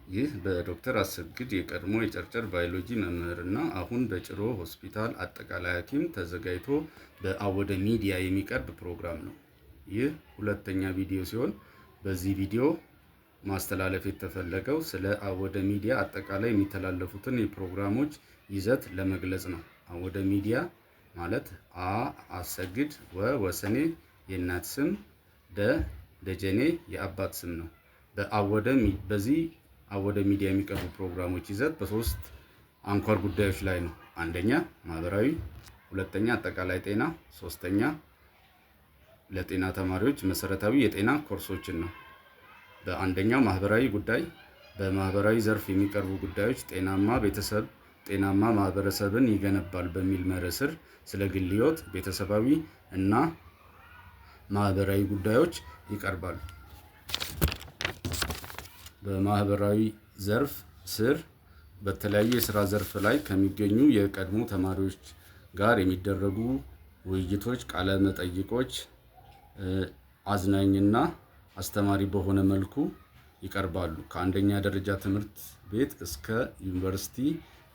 ይህ በዶክተር አሰግድ የቀድሞ የጨርጨር ባዮሎጂ መምህርና አሁን በጭሮ ሆስፒታል አጠቃላይ ሐኪም ተዘጋጅቶ በአወደ ሚዲያ የሚቀርብ ፕሮግራም ነው። ይህ ሁለተኛ ቪዲዮ ሲሆን በዚህ ቪዲዮ ማስተላለፍ የተፈለገው ስለ አወደ ሚዲያ አጠቃላይ የሚተላለፉትን የፕሮግራሞች ይዘት ለመግለጽ ነው። አወደ ሚዲያ ማለት አ አሰግድ፣ ወ ወሰኔ የእናት ስም፣ ደ ደጀኔ የአባት ስም ነው። በአወደ በዚህ አወደ ሚዲያ የሚቀርቡ ፕሮግራሞች ይዘት በሶስት አንኳር ጉዳዮች ላይ ነው። አንደኛ ማህበራዊ፣ ሁለተኛ አጠቃላይ ጤና፣ ሶስተኛ ለጤና ተማሪዎች መሰረታዊ የጤና ኮርሶችን ነው። በአንደኛው ማህበራዊ ጉዳይ በማህበራዊ ዘርፍ የሚቀርቡ ጉዳዮች ጤናማ ቤተሰብ ጤናማ ማህበረሰብን ይገነባል በሚል መርህ ስር ስለ ግል ህይወት፣ ቤተሰባዊ እና ማህበራዊ ጉዳዮች ይቀርባሉ። በማህበራዊ ዘርፍ ስር በተለያዩ የስራ ዘርፍ ላይ ከሚገኙ የቀድሞ ተማሪዎች ጋር የሚደረጉ ውይይቶች፣ ቃለ መጠይቆች አዝናኝና አስተማሪ በሆነ መልኩ ይቀርባሉ። ከአንደኛ ደረጃ ትምህርት ቤት እስከ ዩኒቨርሲቲ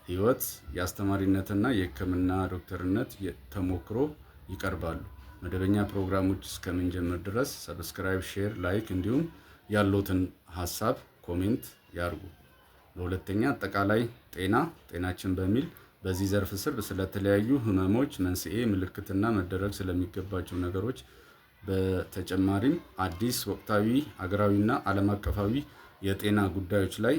ህይወት የአስተማሪነትና የሕክምና ዶክተርነት ተሞክሮ ይቀርባሉ። መደበኛ ፕሮግራሞች እስከምንጀምር ድረስ subscribe፣ share፣ like እንዲሁም ያለዎትን ሀሳብ comment ያርጉ። በሁለተኛ አጠቃላይ ጤና ጤናችን በሚል በዚህ ዘርፍ ስር ስለተለያዩ ህመሞች መንስኤ፣ ምልክትና መደረግ ስለሚገባቸው ነገሮች በተጨማሪም አዲስ ወቅታዊ አገራዊና ዓለም አቀፋዊ የጤና ጉዳዮች ላይ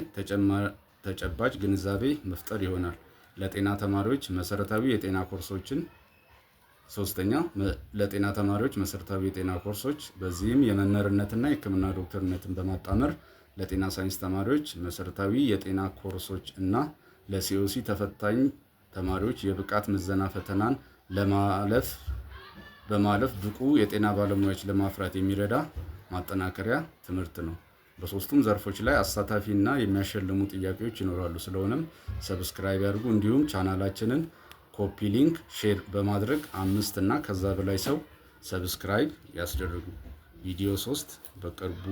ተጨባጭ ግንዛቤ መፍጠር ይሆናል። ለጤና ተማሪዎች መሰረታዊ የጤና ኮርሶችን ሶስተኛ ለጤና ተማሪዎች መሰረታዊ የጤና ኮርሶች በዚህም የመምህርነትና የሕክምና ዶክተርነትን በማጣመር ለጤና ሳይንስ ተማሪዎች መሰረታዊ የጤና ኮርሶች እና ለ COC ተፈታኝ ተማሪዎች የብቃት ምዘና ፈተናን ለማለፍ በማለፍ ብቁ የጤና ባለሙያዎች ለማፍራት የሚረዳ ማጠናከሪያ ትምህርት ነው። በሶስቱም ዘርፎች ላይ አሳታፊ እና የሚያሸልሙ ጥያቄዎች ይኖራሉ። ስለሆነም subscribe ያድርጉ። እንዲሁም ቻናላችንን copy link፣ share በማድረግ አምስት እና ከዛ በላይ ሰው subscribe ያስደርጉ። ቪዲዮ 3 በቅርቡ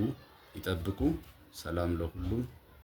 ይጠብቁ። ሰላም ለሁሉም።